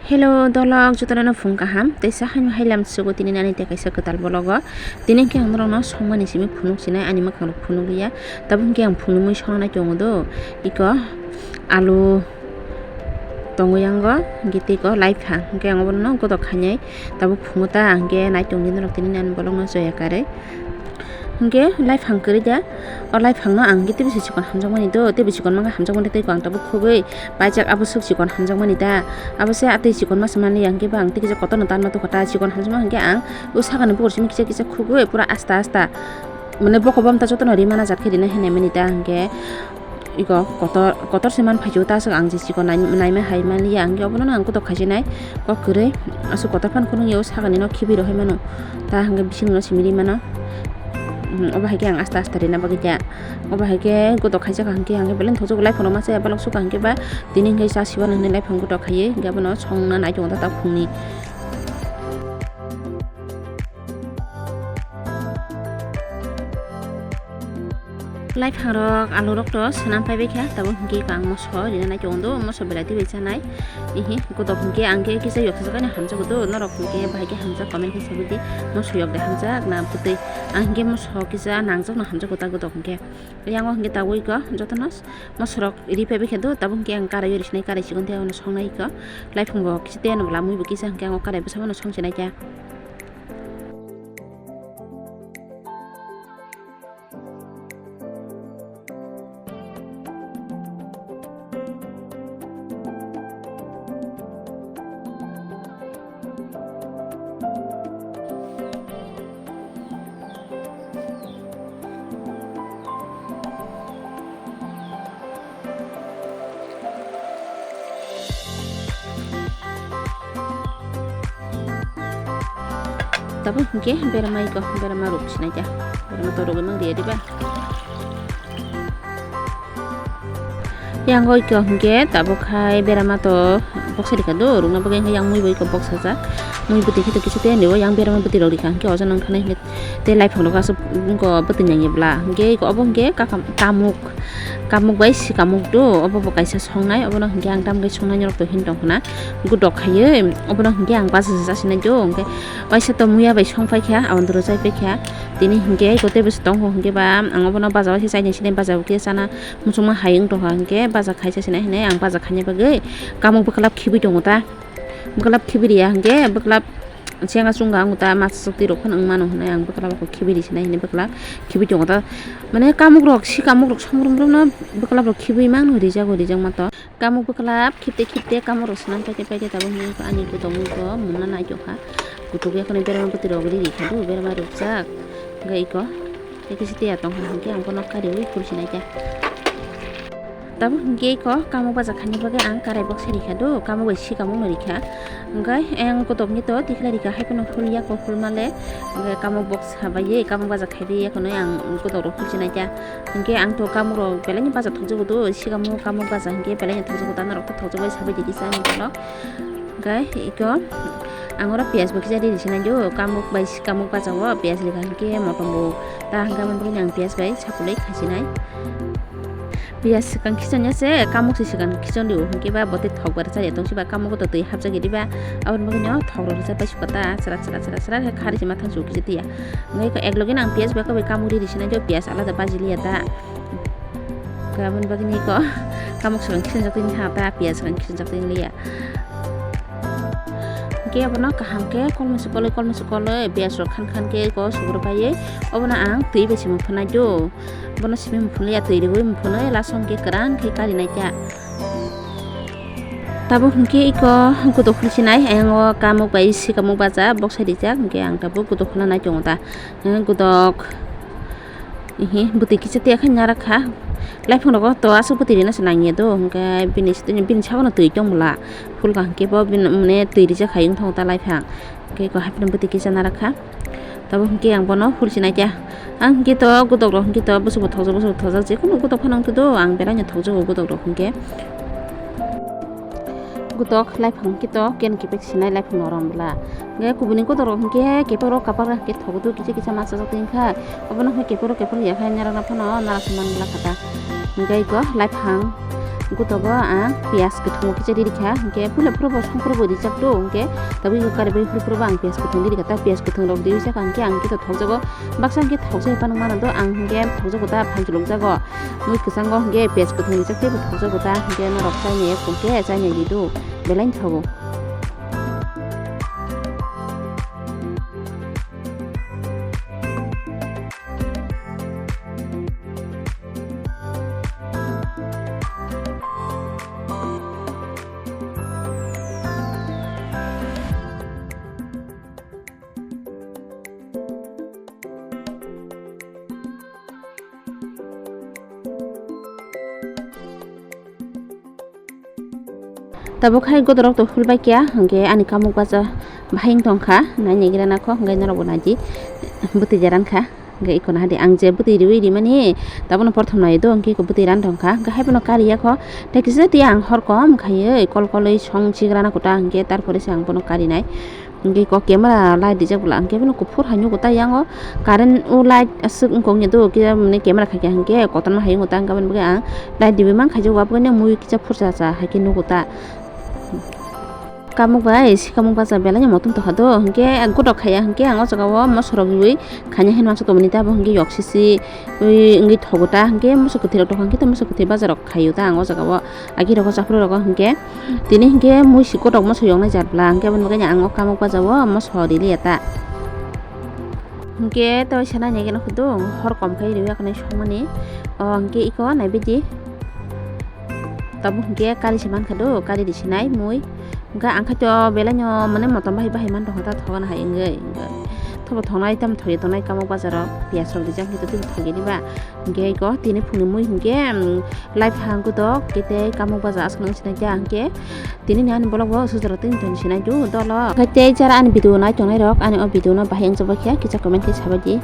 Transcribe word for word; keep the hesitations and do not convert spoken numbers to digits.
Hello dolok, jotono phung kaham tei sahaino hailam sugo tini nani tei kaisa kwtal vlog o. Tini hwnkhe ang norokno songmani simi phunuk sinai, ani mwkhang rok phunuk liya. Tabuk hwnkhe ang phunumui songna tongo do. Iko alu tongo yango, hwnkhe tei iko laiphang, hwnkhe ang obono godok khainai. Tabuk phungo ta hwnkhe nai tongdi norok tini nani vlog no joya karwi. Hwnkhe laiphang kwrwi da, o laiphangno ang hwnkhe teibo se chikon hamjakmani do, teibo chikon mangkha hamjakmani tei ang tabuk khugwi paijak, abo swk chikon hamjakmani da, abo se atwi chikon masa manliya, hwnkhe ba ang tei kisa kotorno tanma tongkha ta, chikon hamjakma hwnkhe ang o sakani bukur simi kisa kisa khugwi pura asta asta, mane bokol bamta jotono ri mana jat khe rina hinwi mani da, hwnkhe iko kotor, kotor se man phaio ta aswk ang je chikon nai-, naima hai manliya, hwnkhe obono ang kotor khaisinai kok kwrwi, aswk kotor phano khunukya o sakani no khibi rohoi mano, ta hwnkhe bising no simi ri mano. Hmm, obo hai khe ang asta asta rina bagwi khe, obo hai khe gotok khaijak hwnkhe, hwnkhe belai thokjak laiphang rok masa ya balok sukha hwnkhe ba tini hwnkhe cha siba nang hinwi laiphang gotok khaiwi hwnkhe abono songna nai tongo ta phungni. Laiphang rok, alu rok to swnam pai bai kha, tabuk hwnkhe ang moso rina nai tongo do, moso belai twi bai chanai. Ihi, gotok hwnkhe ang khe kisa yok sajak ani hamjago do, norok hwnkhe bahai khe hamjak comment khe sabai di, moso yok de hamjak na bwtwi, ang hwnkhe moso kisa nangjak no hamjago ta gotok hwnkhe. Yang o hwnkhe tabuk iko jotono moso rok ri pai bai kha do, tabuk hwnkhe ang karai o ri sinai, karai chikon tei abono songnai iko, laiphang bo kisa tei ano bwla mui bo kisa hwnkhe ang o karai bwsa bono song sinai kha. Tabuk hwnkhe berama iko, berama rok sinai kha, berama to rogwi mang riya diba. Yang oi kha hwnkhe tabuk hai berama to boksa rikha do, rukna bagwi hwnkhe yang mui bai kha boksajak, mui bwtwi khe to kisa tei ani o yang berama bwtwi rok rikha hwnkhe oja nang thanai hwnkhe tei laiphang rok aswk wngkha bwtwi nangya bwla hwnkhe obo hwnkhe kakam kamuk. Kamuk bai si kamuk do, obo bo kaisa songnai, obono hwnkhe ang tamgwi songnai norok to hin tong khna. Godok khaiwi obono hwnkhe ang bacha sa sinai do, hwnkhe waisa to muya bai song pai kha, aboni doro chai pai kha. Tini hwnkhe eko teibo se tong kho, hwnkhe ba ang obono bacha o se chaini sinai, bacha o khe chana muchungma hai wng tong kha, hwnkhe bacha khaisa sinai hinwi ang bacha khaina bagwi kamuk bwklap khibwi tongo ta. Bwklap khibwi riya hwnkhe bwklap chenga chunga wng ta, masa sotwi rok phano wng mano hinwi ang bwklap rok khibwi ri sinai hinwi bwklap khibwi tongo ta. Mane kamuk rok, si kamuk rok songrom romno bwklap rok khibwi mangno rijago, rijakma to. Kamuk bwklap khibte khibte kamuk rok swnam paite paite tabuk hwnkhe ani gotok mui bo mungna naitokha. Gotok ya kheno berma bwtwi rok ri ri kha do, berma rwkjak. Hwnkhe iko tei kisa tiya tong kha hwnkhe ang bono kariui phul sinai kha. Tabuk hwnkhe iko kamuk bacha khaina bagwi ang karai boksa ri kha do, kamuk bai si kamuk no ri kha. Hwnkhe ang gotok ni to tikhlai ri kha, hai phano phul ya kok phul male. Hwnkhe kamuk boksa bai ye kamuk bacha khai ri ya kheno ang gotok rok phul sinai kha. Hwnkhe ang to kamuk rok belai ni bacha thokjago do, si kamuk, kamuk bacha hwnkhe belai ni thokjago, ta norok to thokjagwi sabai di kisa ani borok. Hwnkhe iko ang oro piyaj bo kisa ri ri sinai do, kamuk bai si kamuk bacha o piyaj rikha hwnkhe motom bo ta hwnkhe aboni bagwi ang piyaj bai sapulwi khai sinai. Piyaj swkang khichon ya se, kamuk se swkang khichon rio hwnkhe ba bo tei thok bai rwchar ya tong si ba, kamuk o to twi hapjak ya di ba, aboni bagwi no thok rok rwchar pai sukha ta chwra chwra chwra chwra khe kha ri se ma thang su kisa tiya. Hwnkhe eko ek logi no ang piyaj bai khe bai kamuk ri ri sinai do, piyaj alada baji liya ta. Hwnkhe aboni bagwi ni eko kamuk swkang khichonjak twi wngkha ta, piyaj swkang khichonjak twi wngya. Hwnkhe abono kaham khe kolmose koloi, kolmose koloi piyaj rok khan khan khe eko sugrwk bai obono ang twi bai se mung phunai do. Bono simi mung phunliya, twi riui mung phunui last o hwnkhe kwran khe karinai kha. Tabuk hwnkhe eko gotok phulsinai, ayang o kamuk bai si kamuk bacha boksa rijak, hwnkhe ang tabuk gotok phulna nai tongo ta. Gotok. Ihi, bwtwi kisa tiya khe narak kha. Laiphang rogo to aswk bwtwi rina se nangya do, hwnkhe bini, bini sabono twi tong bwla. Phul kaham khe bo bini, mane twi rijak hai wng thango ta laiphang. Hwnkhe eko hapheno bwtwi kisa narak kha. Tabuk hwnkhe ang bono phul sinai kha. Ang hwnkhe to gotok rok hwnkhe to bwswk bo thokjak, bwswk bo thokjak, jekhunu gotok phano wngthu do, ang belai no thokjago gotok rok hwnkhe. Gotok laiphang hwnkhe to ken kepek sinai laiphang norom bwla. Hwnkhe kubuni gotok rok hwnkhe kepek rok kapar hwnkhe thogo do, kisa kisa masa jagwi wngkha. Obono hwnkhe kepek rok kepek ya khai narak na phano narak se man bwla kha ta. Hwnkhe eko laiphang Gotobo ang piyaj kwthwng kicha riri kha, hwnkhe puila phuru bo songphuru bo rijak do, hwnkhe tabuk kari bai phuru phuru bo ang piyaj kwthwng riri kha, ta piyaj kwthwng rok riwi saka hwnkhe ang kito thokjago, baksa hwnkhe thokjai phano mano do, ang hwnkhe thokjago ta phan chulukjago, mui kwchango hwnkhe piyaj kwthwng rijak teibo thokjago ta, hwnkhe norok chainai ya hwnkhe chainai di do, belai thogo. Tabuk hai gotorok to hul bai kya, hwnkhe ani kamuk bacha bahai wng tong kha, nai naigra na kho, hwnkhe norok bo nai di, bwtwi je ran kha, hwnkhe iko na di ang je bwtwi riwi rimani, tabukno porthom nai do, hwnkhe iko bwtwi ran tong kha, hwnkhe hai bono kari ya kho, tei kisa twi ang hor kom khaiwi kol kolwi song chigra na kuta, hwnkhe tarpore se ang bono kari nai. Hwnkhe kok camera light rijak bwla, hwnkhe bono kuphur hai nugo ta yango current o light aswk wngkok ya do, khe mane camera khaikha hwnkhe kotorma hai wngo ta, hwnkhe aboni bagwi ang light riwi mankha je, o aboni mui kisa phursa sa hai khe nugo ta. Kamuk bai sikamuk bacha belai no motom tongkha do, hwnkhe gotok khaiya hwnkhe ang o jaga o moso rok riwi khaina hinwi uansuk tongmani ta, abo hwnkhe yok sisi wi wngwi thogo ta, hwnkhe moso kwthwi rok tongkha hwnkhe moso kwthwi bacha rok khaio ta ang o jaga o, agi rok o chaphuru rok o hwnkhe. Tini hwnkhe mui si kotok moso yoknai jat bwla, hwnkhe aboni bagwi ang o kamuk bacha o moso rili ya ta. Hwnkhe tei sanai nai gana khudu hor kom khai riwi akhwnai songmani. O hwnkhe iko naibaidi. Tabuk hwnkhe kari se mankha do, kari risinai mui. Hwnkhe ang khaito belai no mane motom bahai bahai man tongkha ta thogana hai wngwi. Thobo thongnai tamo thogwi tongnai kamuk bacha rok piyaj rok rijak hwnkhe tini thogwi diba. Hwnkhe iko tini phungni mui hwnkhe, um, lai phang kutok khe tei kamuk bacha aswk nang sinai khe ang khe tini ni ani vlog bo sujaro tini tong sinai do dolo. Hwnkhe tei jara ani video nai tongnai rok ani o video no bahai wngchuk bai khe kisa comment khe sabai di.